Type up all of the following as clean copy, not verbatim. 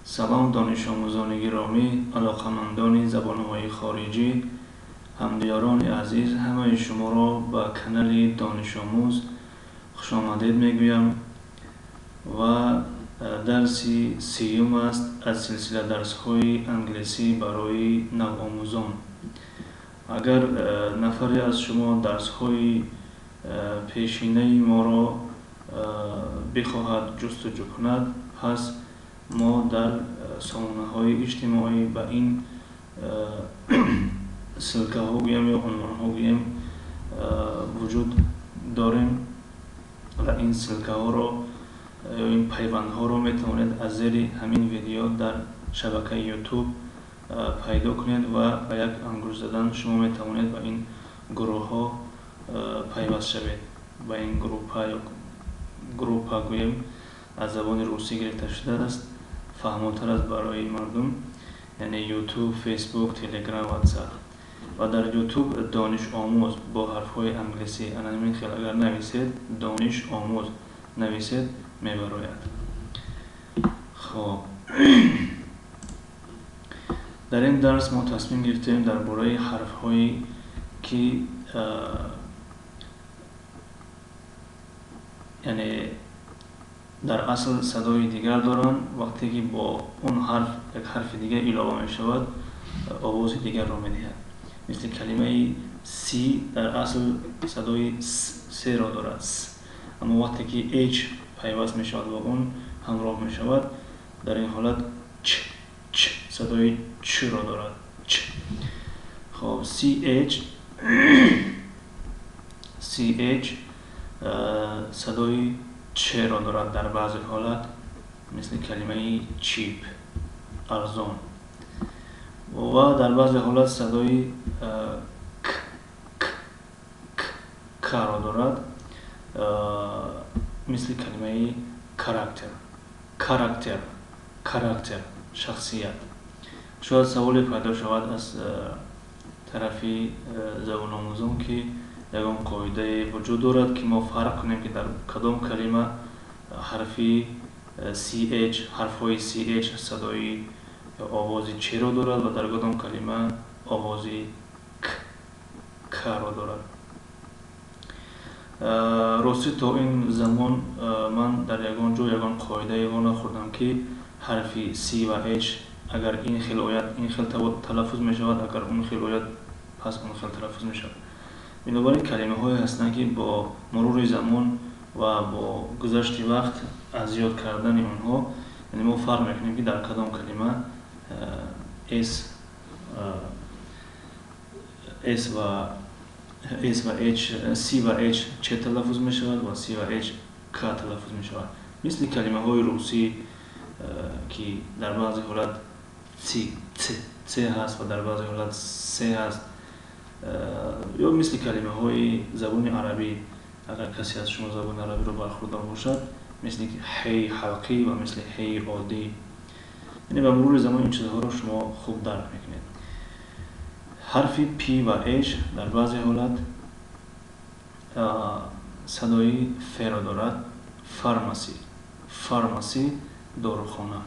Салом, донишомӯзони гиромӣ, алоқамандони забонҳои хориҷӣ, ҳамдиёрони азиз, ҳамаи шуморо ба канали Донишомӯз хушомадед мегӯям ва дарси сеюм аст аз силсила дарсҳои англисӣ барои навомӯзон. Агар нафаре аз шумо дарсҳои пешинаи моро бихоҳад ҷустуҷӯ кунад, пас мо дар сомонаҳои иҷтимоӣ ба ин ссылкаҳо гӯям ё унвонҳо гӯем вуҷуд дорем ва ин ссылкаҳоро ё ин пайвандҳоро метавонед аз зери ҳамин видео дар шабакаи YouTube пайдо кунед ва ба як ангушт задан шумо метавонед ба ин гурӯҳҳо пайваст шавед. Ба ин группа ё группа гӯем, аз забони русӣ гирифта шудааст, фаҳмотар аст барои мардум, яъне YouTube, Facebook, Telegram, WhatsApp. Ва дар YouTube Дониш Омӯз бо ҳарфҳои англисӣ ана ҳамин хел агар нависед, Дониш Омӯз нависед, мебарояд. Хоб, дар ин дарс мо тасмим гирифтем дар бораи ҳарфҳое ки яъне дар асл садои дигар доранд, вақте ки бо он ҳарф як ҳарфи дигар илова мешавад, овози дигарро медиҳад. Мисли калимаи C дар асл садои с-ро дорад, с, аммо вақте ки H пайваст мешавад ва он ҳамроҳ мешавад, дар ин ҳолат ч, ч, садои ч-ро дорад, ч. Хоб, CH, CH садои ч-ро дорад дар баъзе ҳолат, мисли калимаи cheap, арзон, ва дар баъзе ҳолат садои к, к, к, к-ро дорад, мисли калимаи character, character, character, шахсият. Шояд саволе пайдо шавад аз тарафи забономӯзон, ки ягон қоидае вуҷуд дорад, ки мо фарқ кунем, ки дар кадом калима ҳарфи CH, ҳарфҳои CH садои овози ч-ро дорад ва дар кадом калима овози к, к-ро дорад. Ростӣ, то ин замон ман дар ягон ҷо ягон қоидае во нахӯрдам, ки ҳарфи C ва H агар ин хел ояд, ин хел талаффуз мешавад, агар он хел ояд, пас он хел талаффуз мешавад. Бинобар ин калимаҳое ҳастанд, ки бо мурури замон ва бо гузашти вақт аз ёд кардани онҳо, яъне мо фарқ мекунем, ки дар кадом калима S, S ва S ва H, C ва H ч талаффуз мешавад ва C ва H к талаффуз мешавад. Мисли калимаҳои русӣ, ки дар баъзе ҳолат ц, ц, ц ҳаст ва дар баъзе ҳолат с ҳаст, ё мисли калимаҳои забони арабӣ, агар касе аз шумо забони арабиро бархӯрдор бошад, мисли ҳеи ҳалқӣ ва мисли ҳеи оддӣ. Яъне ба мурури замон ин чизҳоро шумо хуб дарк мекунед. Ҳарфи P ва H дар баъзе ҳолат садои ф-ро дорад. Pharmacy, pharmacy, дорухона.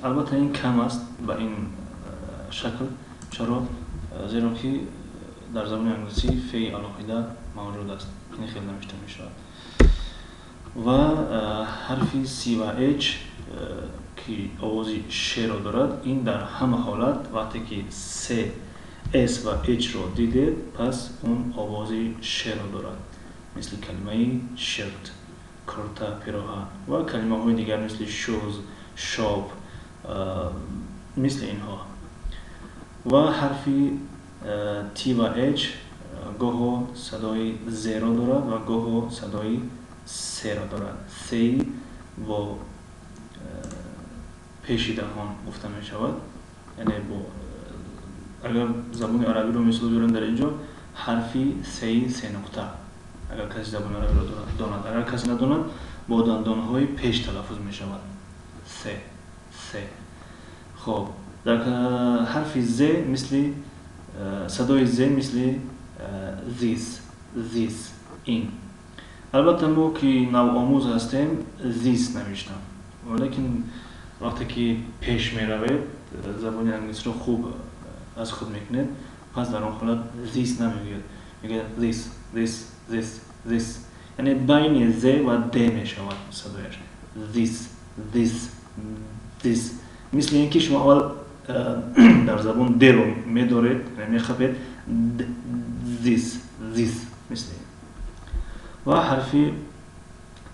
Албатта, ин кам аст ба ин шакл. Чаро? Зеро ки дар забони англисӣ феи алоҳида мавҷуд аст, ин хел навишта мешавад. Ва ҳарфи C ва H, ки овози ш-ро дорад, ин дар ҳама ҳолат вақте ки с, S ва H-ро дидед, пас он овози ш-ро дорад, мисли калимаи shirt, курта, пироҳан ва калимаҳои дигар, мисли shoes, shop, мисли инҳо. Ва ҳарфи T ва H гоҳо садои з-ро дорад ва гоҳо садои с-ро дорад. Сеи бо пеши даҳон гуфта мешавад, яъне бо агар забони арабиро мисол биёрем, дар ин ҷо ҳарфи сеи сенуқта, агар касе забони арабиро донад. Агар касе надонад, бо дандонҳои пеш талаффуз мешавад: се, се. Хоб, дар ҳарфи з мисли садои з, мисли this, this, ин. Албатта, мо ки навомӯз ҳастем, зис навиштам, валекин Вақте ки пеш меравед, забони англисиро хуб аз худ мекунед, пас дар он ҳолат this намегӯяд, мегӯяд this, this, this, this, яъне байни з ва д мешавад садояш. This, this, this, мисли ин ки шумо аввал дар забон д-ро медоред, мехапед, this, this, мисли. Ва ҳарфи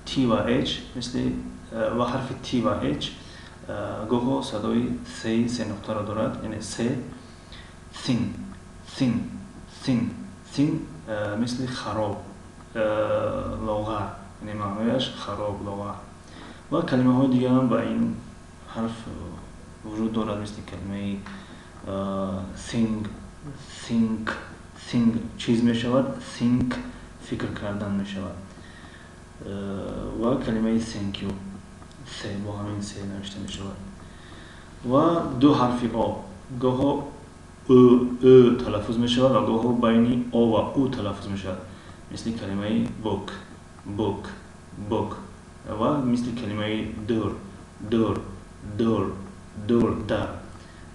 T ва H, мисли ва ҳарфи T ва H гоҳо садои сеи се нуқтаро дорад, яъне се, thin, thin, thin, thin, мисли хароб, лоғар, яъне маънояш хароб, лоғар. Ва калимаҳои дигарам ба ин ҳарф вуҷуд дорад, мисли калимаи thing, think, thing чиз мешавад, think фикр кардан мешавад. Ва калимаи thank you, се бо ҳамин се навишта мешавад. Ва ду ҳарфи о гоҳо ӯ, ӯ талаффуз мешавад ва гоҳо байни о ва ӯ талаффуз мешавад, мисли калимаи book, book, book, ва мисли калимаи door, door, door, door, дар,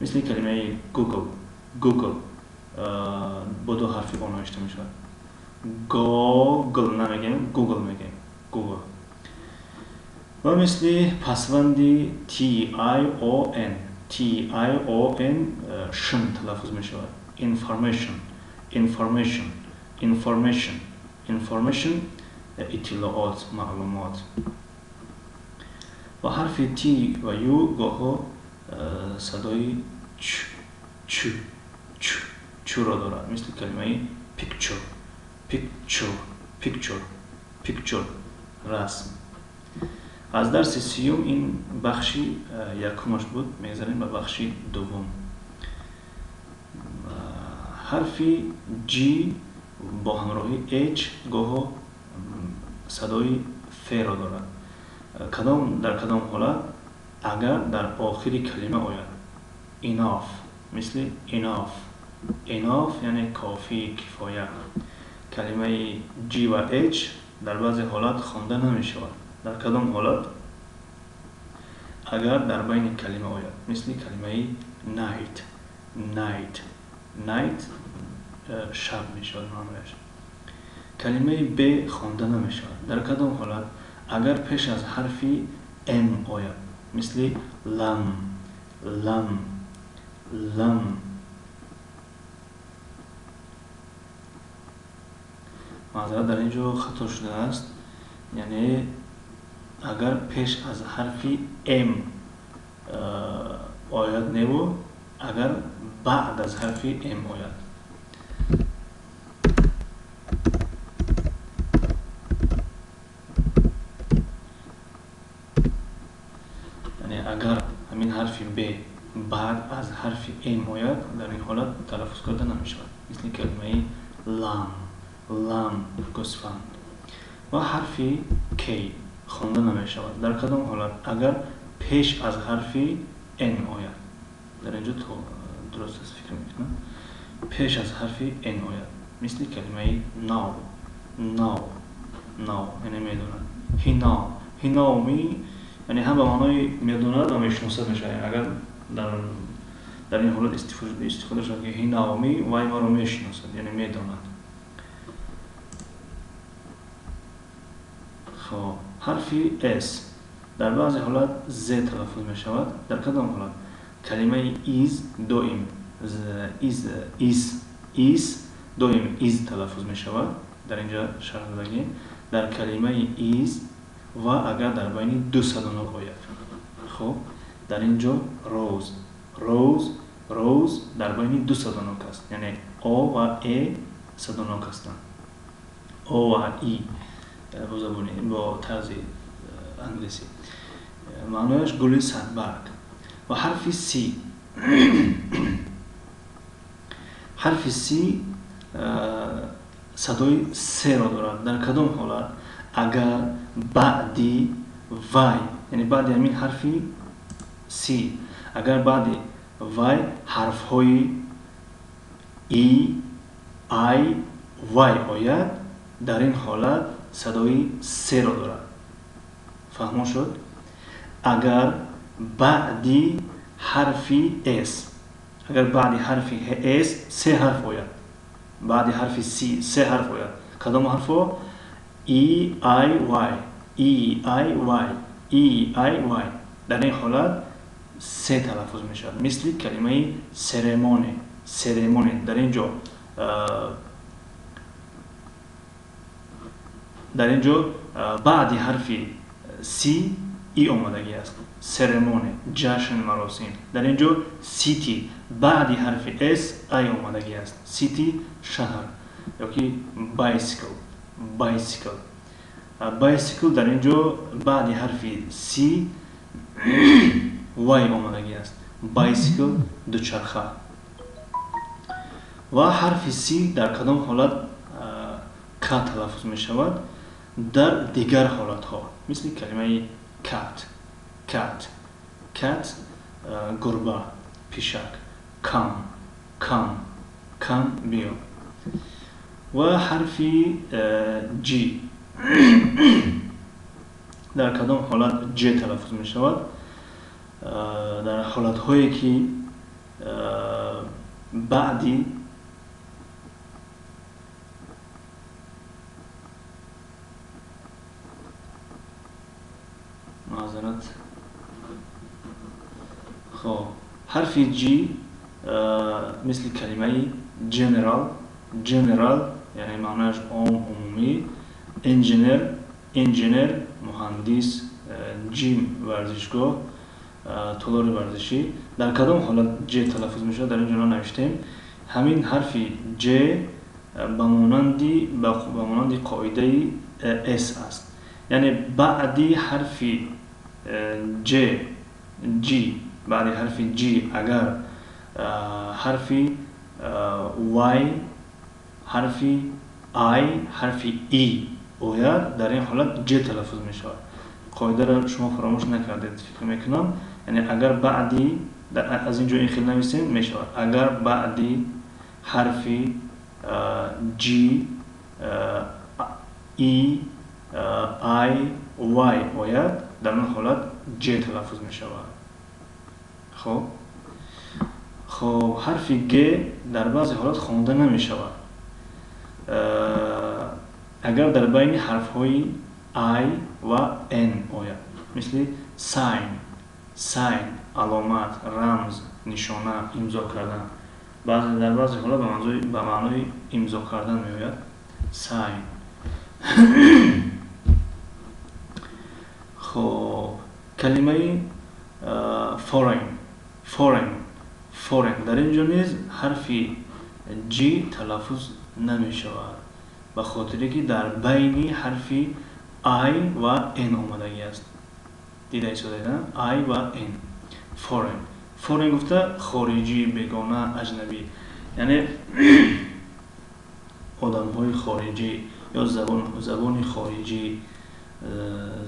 мисли калимаи Google, Google бо ду ҳарфи о навишта мешавад. Google намегӯем, Google мегӯем, Google. Ва мисли пасванди T I O N, T I O N шн талаффуз мешавад. Information, information, information, information, иттилоот, маълумот. Ва ҳарфи T ва U гоҳо садои ч, ч, ч, чро дорад, мисли калимаи picture, picture, picture, picture, расм. Аз дарси сиюм ин бахши якумаш буд, мегзарем ба бахши дуввум. Ҳарфи G бо ҳамроҳи H гоҳо садои F-ро дорад. Кадом, дар кадом ҳолат? Агар дар охири калима ояд. Enough, мисли enough, enough яъне кофӣ, кифоя. Калимаи G ва H дар баъзе ҳолат хонда намешавад. Дар кадом ҳолат? Агар дар байни калима ояд, мисли калимаи night, night, night, шаб мешавад маънояш. Калимаи B хонда намешавад. Дар кадом ҳолат? Агар пеш аз ҳарфи M ояд, мисли lamb, lamb, lamb. Маъзарат, дар ин ҷо хато шудааст, яъне агар пеш аз ҳарфи М ояд неву, агар баъд аз ҳарфи М ояд. Яъне агар ҳамин ҳарфи Б баъд аз ҳарфи М ояд, дар ин ҳолат талаффуз карда намешавад, мисли калимаи lamb, lamb, гӯсфанд. Ва ҳарфи К хонда намешавад. Дар кадом ҳолат? Агар пеш аз ҳарфи Н ояд. Дар инҷо дуруст аст, фикр мекунам. Пеш аз ҳарфи Н ояд, мисли калимаи know, know, know, яъне медонад. He know, he know me, яъне ҳам ба маънои медонад ва мешиносад мешавад. Агар дар ин ҳолат истифода шавад, ки he know me, вай маро мешиносад, яъне медонад. Хоб, ҳарфи S дар баъзе ҳолат Z талаффуз мешавад. Дар кадом ҳолат? Калимаи is доим is, is, is доим is талаффуз мешавад. Дар инҷо шарҳ додагем. Дар калимаи is ва агар дар байни ду садонок ояд. Хоб, дар ин ҷо rose, rose, rose дар байни ду садонок аст, яъне о ва э садонок ҳастанд, о ва и бо забони, бо тарзи англисӣ маънояш гули садбарг. Ва ҳарфи С, ҳарфи С садои серо дорад. Дар кадом ҳолат? Агар баъди вай, яъне баъди ҳамин ҳарфи С, агар баъди вай ҳарфҳои И, Ай, Вай ояд, дар ин ҳолат садои серо дорад. Фаҳмо шуд? Агар Баъди ҳарфи S, агар баъди ҳарфи S се ҳарф ояд, баъди ҳарфи C се ҳарф ояд, кадом ҳарфҳо? E, I, Y, E, I, Y, E, I, Y. Дар ин ҳолат се талаффуз мешавад, мисли калимаи ceremony, ceremony. Дар ин ҷо баъди ҳарфи C И омадагӣ аст. Ceremony, ҷашн, маросим. Дар ин ҷо city, баъди ҳарфи S I омадагӣ аст. City, шаҳр. Ёки bicycle, bicycle, bicycle. Дар ин ҷо баъди ҳарфи C Y омадагӣ аст. Bicycle, дучарха. Ва ҳарфи C дар кадом ҳолат К талаффуз мешавад? Дар дигар ҳолатҳо, мисли калимаи cat, cat, cat, гурба, пишак. Come, come, come, биё. Ва ҳарфи G, дар кадом ҳолат J талаффуз мешавад? Дар ҳолатҳое ки баъди маъзарат, хоб, ҳарфи G, мисли калимаи general, general, яъне маънояш ом, умумӣ. Engineer, engineer, муҳандис. Gym, варзишгоҳ, толори варзишӣ. Дар кадом ҳолат J талаффуз мешавад? Дар ин ҷо навиштем. Ҳамин ҳарфи J ба монанди қоидаи S аст, яъне баъди ҳарфи J, G, баъди ҳарфи G агар ҳарфи Y, ҳарфи I, ҳарфи E ояд, дар ин ҳолат J талаффуз мешавад. Қоидаро шумо фаромӯш накардед, фикр мекунам. Яъне агар баъди, аз ин ҷо ин хел нависем мешавад, агар баъди ҳарфи G, E, I, Y ояд, дар он ҳолат J талаффуз мешавад. Хоб, ҳарфи Г дар баъзе ҳолат хонда намешавад, агар дар байни ҳарфҳои I ва N ояд, мисли sign, sign, аломат, рамз, нишона, имзо кардан. Дар баъзе ҳолат ба маънои имзо кардан меояд sign. Хоб, калимаи foreign, foreign, foreign. Дар ин ҷо низ ҳарфи G талаффуз намешавад, ба хотире ки дар байни ҳарфи I ва N омадагӣ аст. Дида истодед, I ва N. Foreign, foreign гуфта хориҷӣ, бегона, аҷнабӣ, яъне одамҳои хориҷӣ ё забони хориҷӣ,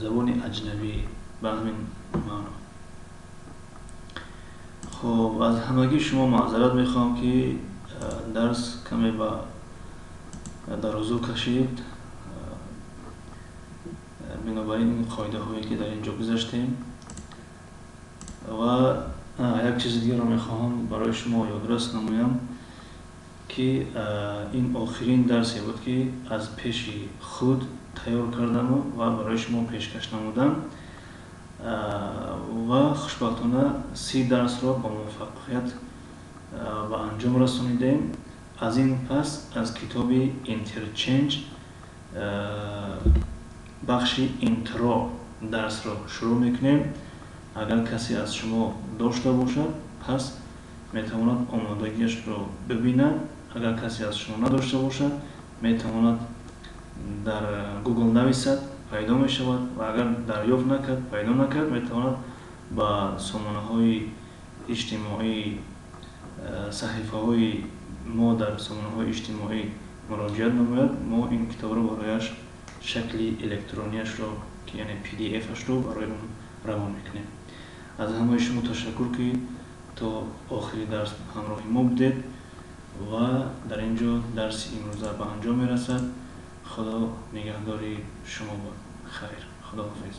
забони аҷнабӣ, ба ҳамин маъно. Хоб, аз ҳамагӣ шумо маъзарат мехоҳам, ки дарс каме ба дарозу кашид. Бинобар ин қоидаҳое ки дар ин ҷо гузаштем. Ва як чизи дигарро мехоҳам барои шумо ёдрас намоям, ки ин охирин дарсе буд, ки аз пеши худ тайёр кардаму ва барои шумо пешкаш намудам. Ва хушбахтона 30 дарсро бо муваффақият ба анҷом расонидем. Аз ин пас аз китоби Interchange бахши intro дарсро шурӯъ мекунем. Агар касе аз шумо дошта бошад, пас метавонад омодагиашро бибинад. Агар касе аз шумо надошта бошад, метавонад дар Google нависад, пайдо мешавад. Ва агар дарёфт накард, пайдо накард, метавонад ба сомонаҳои иҷтимоӣ, саҳифаҳои мо дар сомонаҳои иҷтимоӣ муроҷиат намояд. Мо ин китобро барояш шакли электронияшро, яъне PDF-ашро барои он равон мекунем. Аз ҳамаи шумо ташаккур, ки то охири дарс ҳамроҳи мо будед. Ва дар ин ҷо дарси имрӯза ба анҷом мерасад. Худо нигаҳдори шумо бод. Хайр, худоҳофиз.